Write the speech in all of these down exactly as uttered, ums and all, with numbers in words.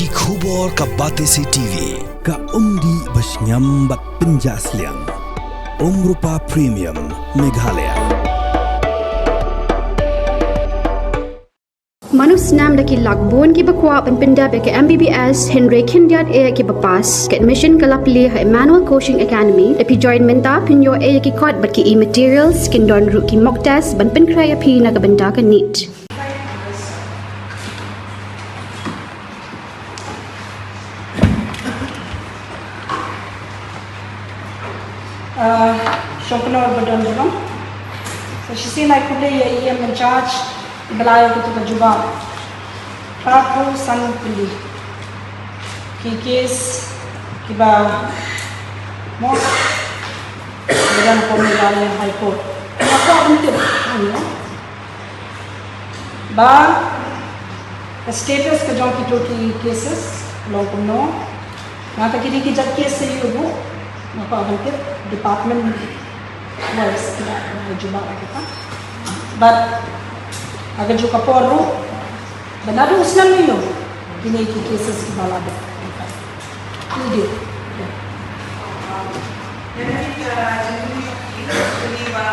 Ki khubor ka Batesi T V, ka umdih ba shngiam bad pynjah sliang. Umrupa Premium, Meghalaya. Mano snam da ki lak bun kiba kwah ban pyndep ïa ka M B B S, hynrei khyndiat eh kiba pass. Ka admission ka la plie ha Emmanuel Coaching Academy. Da phi join mynta phin ïoh eh ïa ki kot bad ki e-materials, kin don ruh ki mock test ban pynkhreh ïa phi na ka bynta ka NEET. Ah, Shongknor ba don burom. Sa shisien ai khublei ïa i E M in charge, iba la ai ïa kito ka jubab. Phraphew san tylli ki case kiba mo, kiba don hapoh Meghalaya High Court. Nga kwah ban tip, ano, ba ka status ka jong kito ki cases long kumno. Nangta kine ki jait case sa ïoh ruh, nga kwah ban tip department wise, ki la jubab ïa kata. Bad ha kajuh ka por ruh, ba naduh u snem ne ïoh kine ki cases kiba la dep. Ki dei. Ïa kane ka jingkylli, kylli ba,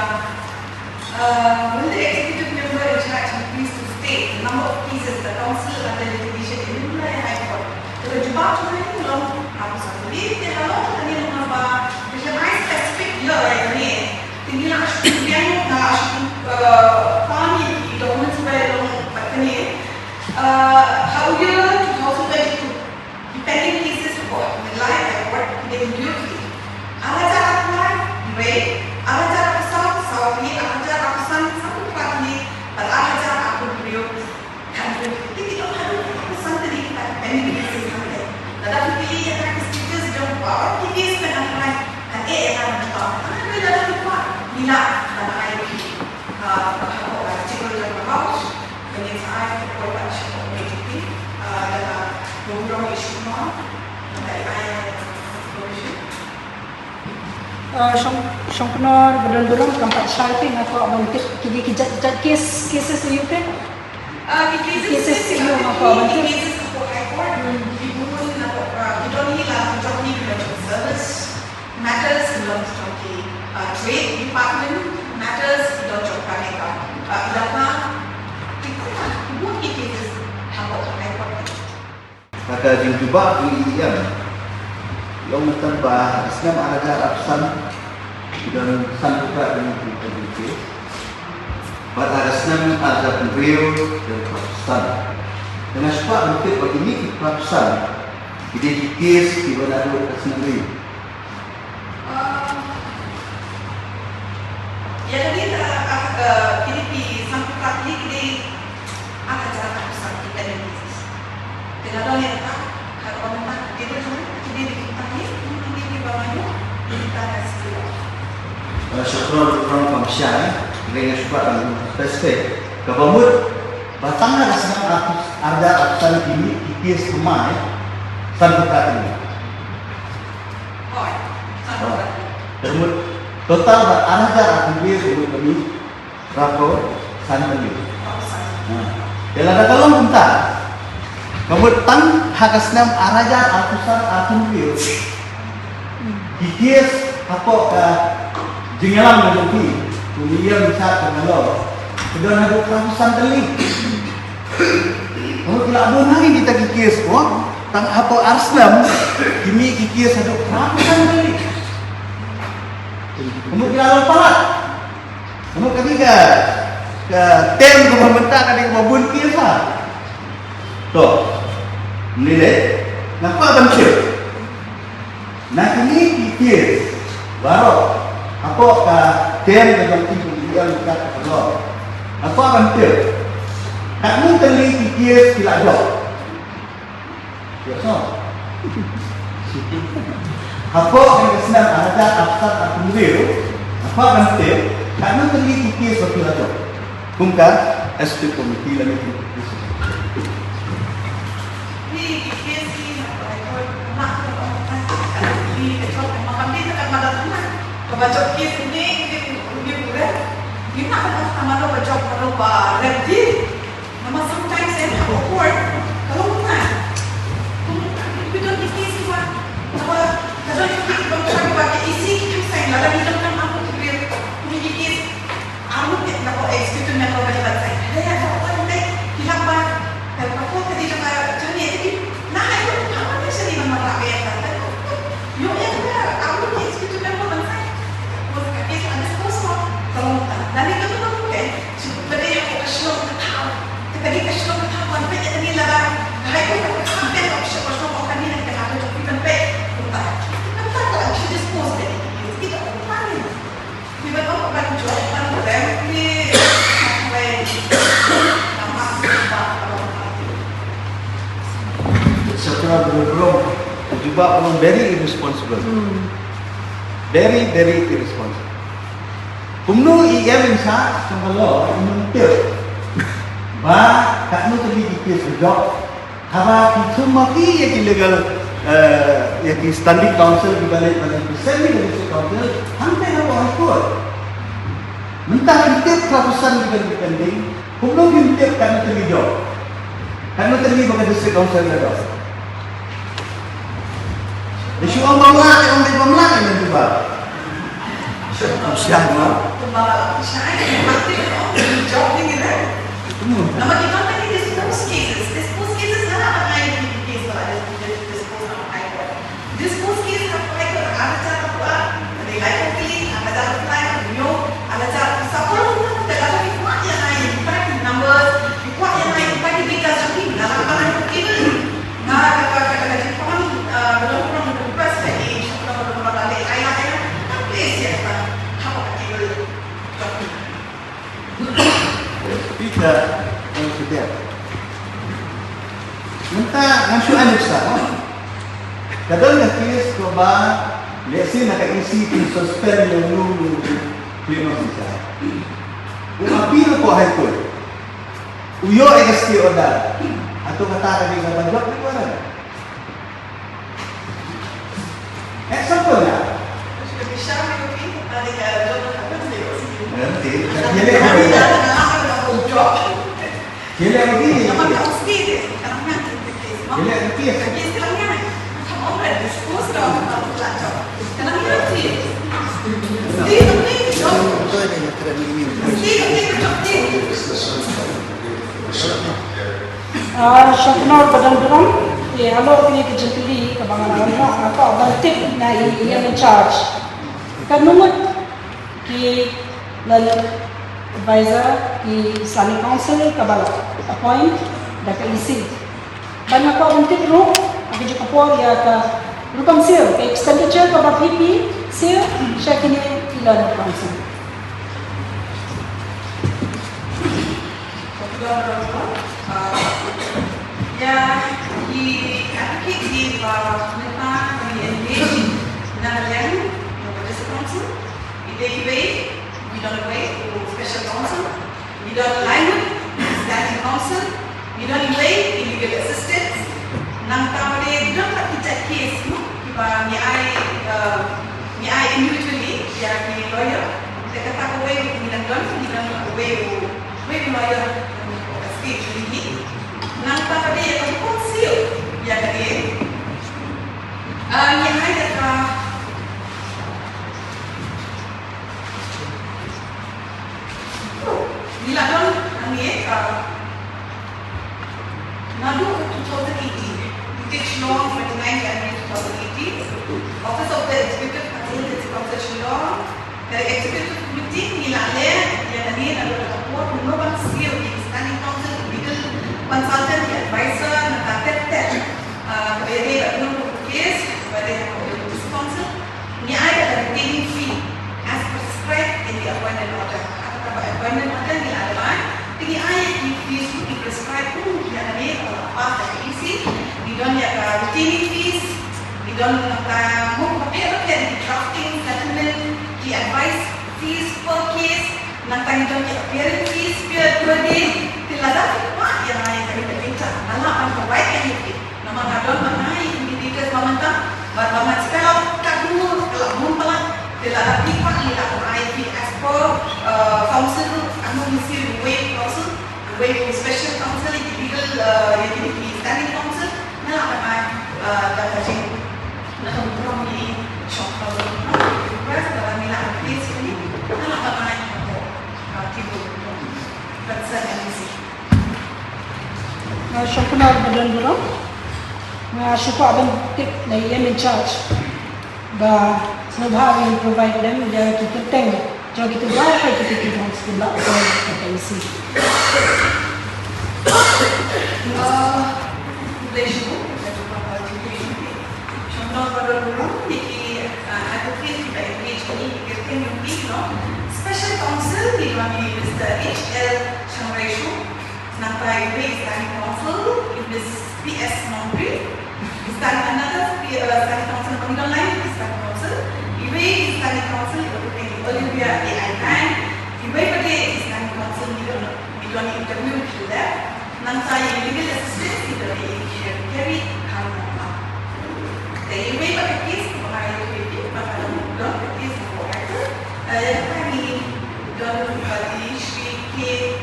uh, will the executive member in charge increase to state the number of cases the council under litigation in Meghalaya High Court? Te ka jubab jong ngi ka long, ah, pisa. Te ka long kane, namar ba ka dei specific ïa kane. Te ngi la shu pynbiang, ngi la shu, uh, pan ïa ki documents ba long bad kane. Uh, ha u year two thousand twenty-two, ki pending cases hapoh Meghalaya High Court ki dei hynriew tylli. Ar hajar arphew lai, hynrei, ar hajar arphew saw, saw tylli, ar hajar arphew san, sanphew phra tylli, bad ar hajar arphew hynriew, khathynriew tylli. Te ki don haduh arphew san tylli kita ki pending cases hangne. Lada phi kylli ïa nga ki status jong baroh ki case ba nang kynmaw, kan eh ïa nga na ka bynta. Hynrei lada phi kwah, ngi lah ban ai ïa phi, ah, hapoh article jong ka House. Uh, Shong, Shongknor ba don burom, kam pat shai phi, nga kwah ban tip kine ki jait, jait case, cases ïa phi. Uh, ki cases, cases ïa nga kwah ban tip. Cases hapoh High Court, hmm, ki bun hapoh, uh, ki don hi la jong ki, ki don jong service, matters ki don jong ki, uh, trade department, matters ki don jong ka, uh, ki don ha, ki don ha, ki bun ki cases hapoh High Court. Ha ka jingjubab jong i E M, long mynta ba ha ka snem ar hajar arphew san, ki don sanphew phra tylli ki pending case. Bad ha ka snem ar hajar hynriew, ki don phraphew san. Te nga shu kwah ban tip ba kine ki phraphew san, ki dei ki case kiba naduh ka snem ri. Um, ïa kane ka, ah, ka, kine ki sanphew phra tylli ki dei ar hajar arphew san ki pending cases. Te nga don ïa kata, ka don mynta ka table jong nga, ki dei ki tang ïa, ki dei kiba nga ïoh, ki tang ïa sdang. Uh, shukran, shukran, kam shai, eh. Nga shu kwah ban specify. Kaba mut, ba tang ha ka snem ar, ar hajar arphew san kine ki case thymmai, sanphew phra tylli. Hooid. Hooid. Te mut total ba ar hajar arphew hynriew, ka mut ba mih phraphew san tylli. Ha. Te lada ka long kumta, ka mut tang ha ka snem ar hajar arphew san arphew hynriew, ki case hapoh ka jingïalam ka jong phi, kum i E M in charge ka Ngalor, ka don haduh phraphew san tylli. Ka mut ki la bun hangne kita ki case ko, tang hapoh ar snem, ki mih ki case haduh phraphew san tylli. Ka mut ki la long palat. Ka mut kane ka, ka term kaba mynta ka dei kaba bun case ha. To. Ym dei leh, nga kwah ban tip. Na kine ki case baroh hapoh ka term ka jong phi kum i E M ka Ngalor, nga kwah ban tip, katno tylli ki case ki la jop? Ïa, so. Hapoh ka snem ar hajar arphew san arphew hynriew, nga kwah ban tip, katno tylli ki case ba ki la jop? Kum ka executive committee lane kum ka Shakra Guru Guru, jubab long very irresponsible. Very, very irresponsible. Kumno i em in sa, kumno i em tip. Ba, katno tadi ki case jok. Haba ki thum ma ki ïa ki legal, eh, ïa ki standing counsel ki balik balik ki send ki district counsel, hangta ha High Court. Mynta ki tip ratusan ki balik pending, kumno ki tip katno tadi jok. Katno tadi ba ka district counsel ka jok. Issue ong ba mlak, ong dei ba mlak, ïa, tu ba. Siang, no? Nama kita tadi dispose cases. Dispose cases na apa yang di case ba ada dispose of High Court. Dispose case of High Court ada cara apa? Ada High Court ni, ada cara lain, nyo, ada cara support kita ada kita yang lain, kita numbers, kita yang lain, kita data, tapi dalam apa yang kita Nga kata kata ka jingpang, ah, belum pernah request ka i, belum pernah balik ai ai, ka please ïa ka, haba ka table. Peter, eh, Peter. Mynta nga shu annex sa, no? Ka don ka case ko ba, let's say na ka E C ki suspend ïa u, u, u, u, u appeal ko High Court. U ïoh ïa ka stay order. Hato kata ka dei kaba jop ne kaba rem? Example na. Nanti, nanti, nanti. Nanti, nanti. Ah, shongknor ba don burom, te halor kane ka jingkylli kaba nga la wan hok, nga kwah ban tip na i, i M in charge. Katno ngut ki legal advisor, ki standing counsel kaba la appoint da ka E C. Bad nga kwah ban tip ruh ha kajuh ka por ïa ka rukom siew, ka expenditure kaba phi, phi siew sha kine ki legal counsel. Ïa ki advocate kiba mynta ki engage na ka liang jong ka district council. Ki dei kiwei, ki don kiwei u special counsel, ki don lai ngut standing counsel, ki don kiwei ki legal assistant. Nangta pat ki don pat ki jait case, no, kiba ngi ai, eh, ngi ai individually ïa ki lawyer. Te kata kawei ngi dang don, ngi don kawei u Wei lawyer ka state jong ngi. Nangta pat ïa ka rukom siew ïa kane. Ah, ngi ai ïa ka, ngi la don hangne, ah, naduh two thousand eighteen. Heritage Law twenty-nine January two thousand eighteen. Office of the Executive Council, Council Law. Ka executive committee ngi la leh ïa kane naduh ka por kumno ban siew ïa ki standing counsel, legal consultant, ki advisor, nangta tet tet, ah, kaba ïadei bad kumno ka case ba dei ha ka district council. Ngi ai ka retaining fee as prescribed in the appointment order. Ha kata ka appointment order ngi la ai, te ngi ai ïa ki fees ruh ki prescribe kum ïa kane kaba la pass da ka E C. Ngi don ïa ka retaining fees, ngi don nangta mo ba pher ba pher, ki drafting, settlement, ki advice fees per case, nangta ngi don ki appearance fees per, per day. Te lada phi kwah ïa ngi, ïa kane ka data, nga lah ban provide ïa phi. Namar nga don ma nga ïa ki details ba mynta, bad ba ngan spell out katno ka la bun palat. Te lada phi kwah ngi lah ban ai phi as per, eh, council, katno ngi siew uwei u council, uwei u special counsel, ïa ki legal, eh, ïa ki, ki standing counsel. Nga lah ban ai, eh, da ka jing, na ka burom ïa i shong ka request, lada ngi lah ban ai phi, nga lah ban ai, eh, ki bu, ban sa ïa ngi si. Ah, shongknor ba don burom. Nga shu kwah ban tip na i M in charge ba sngewbha ban provide lem ïa ki kyrteng jong kito baroh kito ki jong sngewbha ban provide ïa ki. Ah, khublei shibun. Shongknor ba don burom, ïa ki, ah, advocate kiba engage ïa ki kyrteng jong ki, no. Special counsel ki don i Mister H L Shangreishu. Nangta i wei i standing counsel i Miss P S Nongri. Nangta ïa legal assistance ïa ka Lady Sharon Carey, Kharkongkhuma. Te ïa iwei pat ka case kaba nga ïathuh ïa phi, ba ka long ka case kaba active. Eh, ïa kata ngi don bad i Shri K.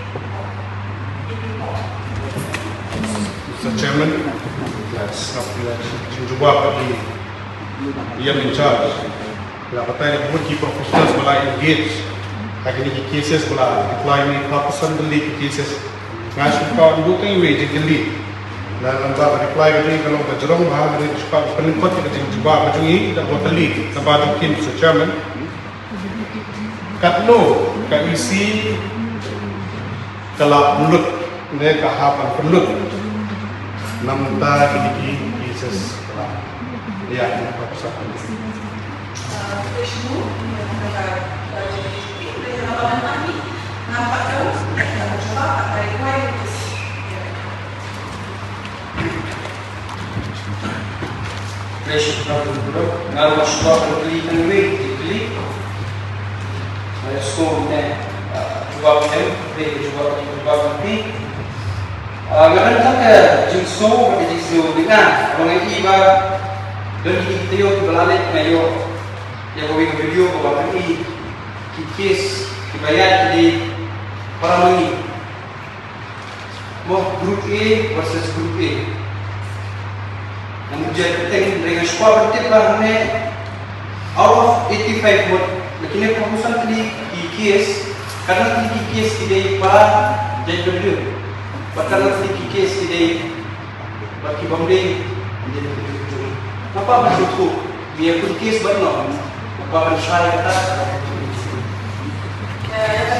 Mister Chairman, yes, nga pynlong jingjubab bad i Young in Charge. La batai da bun ki professionals ba la engage ha kine ki cases, ba la reply ne ka percent tylli ki cases. Nga shu ka ndu tang iwei jingkylli. Na namba ka reply ka jong i ka long ka jrong bha, ka dei shu ka pynlyngkot ka jingjubab ka jong i da ba tylli. Namba jong ki, Mister Chairman, katno ka E C ka la pynlut ne ka hap ban pynlut namar kine ki cases ka la ïa ka pynlut. Nga ruh nga shu kwah ban kylli tang iwei ki kylli. Nga ïohsngew ne, ah, jubab em, khlem jubab, jubab em. Ah, nga don tang ka jingsngew bad ka jingsngew, dei nga, nga ong ïa i ba don ki taïew kiba la leit, nga ïoh ïa kawei ka video kaba pyni ki case kiba ïaid ki dei para mangi. Mo, Group A versus Group A. Ngan ïa kyrteng, hynrei nga shu kwah ban tip ba hangne, out of eighty-five vote, na kine khatsan tylli ki case, katno tylli ki case ki dei para jait bynriew, bad katno tylli ki case ki dei bad ki bym dei. Nga kwah ban sngewthuh, me ïa put case bad no? Nga kwah ban shai kata. Eh,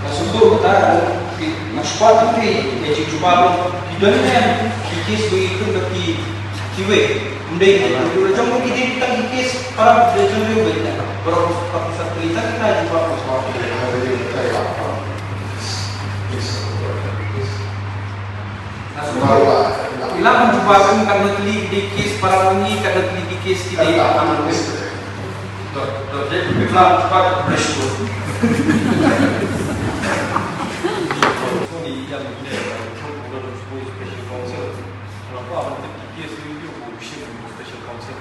nga sngewthuh kata, ki, nga sngewthuh ki, ki jingjubab, ki don ne, ki case ba ki khun ba ki, kiwei. Ym dei, ki la jong ki dei tang ki case para, ki la jong ki wei. Para, para, para, para, para, para, para, para, para, para, para, para, para, Ila ban jubab katno tylli ki dei case para mangi, katno tylli ki case ki dei para mangi. To, to, je, ila ban jubab fresh tu. Ni yang ni, special counsel. Kenapa ban tip ki case ni tu, special counsel?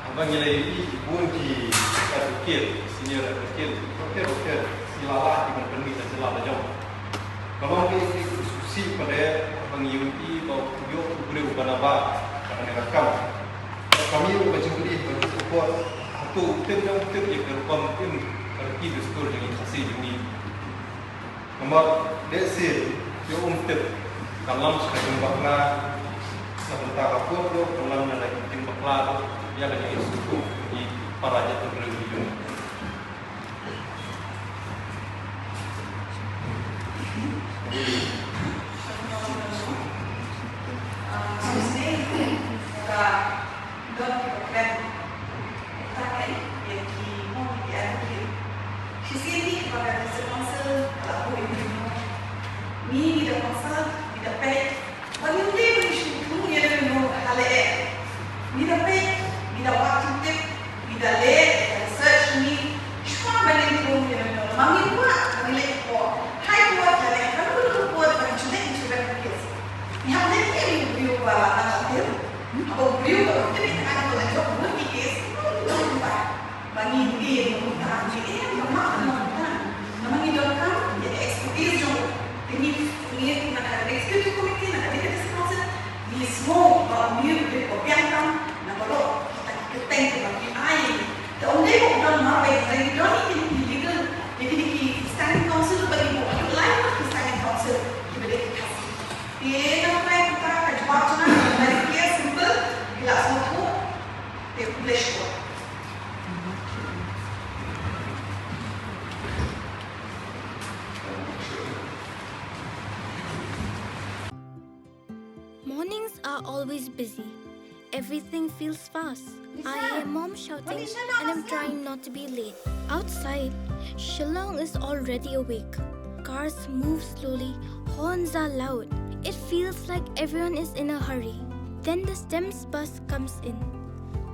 Haba ngi la ïohi ki bun ki advocate, senior advocate, advocate, advocate, ki la lah ki ban pynmih na jylla la jong. Ka long kaei kaei kaba sngewsih pat de haba ngi ïohi ba u ïoh u briew uba nabar ha kane ka kam. Kam ïoh ka jingkylli ba u support hato u tip ne um tip ïa ka rukom im ka riti dustur jong ngi Khasi jong ngi. Namar lehse ïoh um tip ka lam sha ka jingbakla na bynta ka court ruh, ka lam na la ki ktien bakla ruh ïa la ki institute ki para jaitbynriew ki jong ngi. Ngi da peit, ngi da peit, ngi da wad jingtip, ngi da leh, ngi da research, ngi shuwa ban ïa ngi rung ïa ngi, ma ngi wad, ma ngi leh ko. Hai ko wad lane, kan ko ko ko ban jingtip ngi shuwa ban kis. Ngi hap leh ngi ngi briew ba la nang tip. Haba briew ba tip ngi kan ko la jok ngi kis. Ba ngi dei ngi kumta, ngi dei ngi mah ngi kumta. Namar ngi donkam ïa ka expertise jong u. Te ngi, ngi na ka executive committee, na ka legislative council, ngi sngew ba u Mur u dei u biang tam na baroh kita ki kyrteng kiba ngi ai. Te ym dei ba u don marwei, hynrei ngi don ïa kine ki legal, ïa kine ki standing counsel ba ngi buh, ha ki lai ngut ki standing counsel kiba dei ki Khasi. Te na ka liang kumta ka jubab jong nga ka long very clear, simple, ngi la sngewthuh. Te khublei shibun. Mornings are always busy. Everything feels fast. I hear mom shouting and I'm trying not to be late. Outside, Shillong is already awake. Cars move slowly, horns are loud. It feels like everyone is in a hurry. Then the STEMS bus comes in,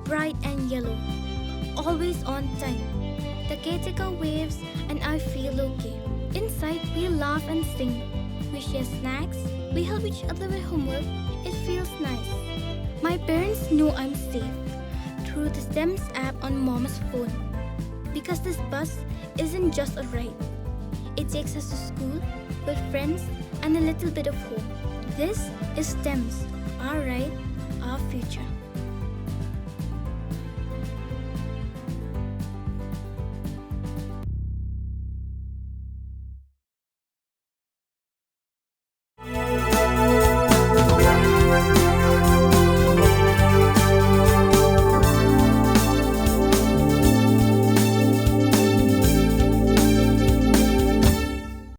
bright and yellow, always on time. The caretaker waves and I feel okay. Inside, we laugh and sing. We share snacks. We help each other with homework. It feels nice. My parents know I'm safe through the STEMS app on mom's phone. Because this bus isn't just a ride. It takes us to school, with friends, and a little bit of home. This is STEMS, our ride, our future.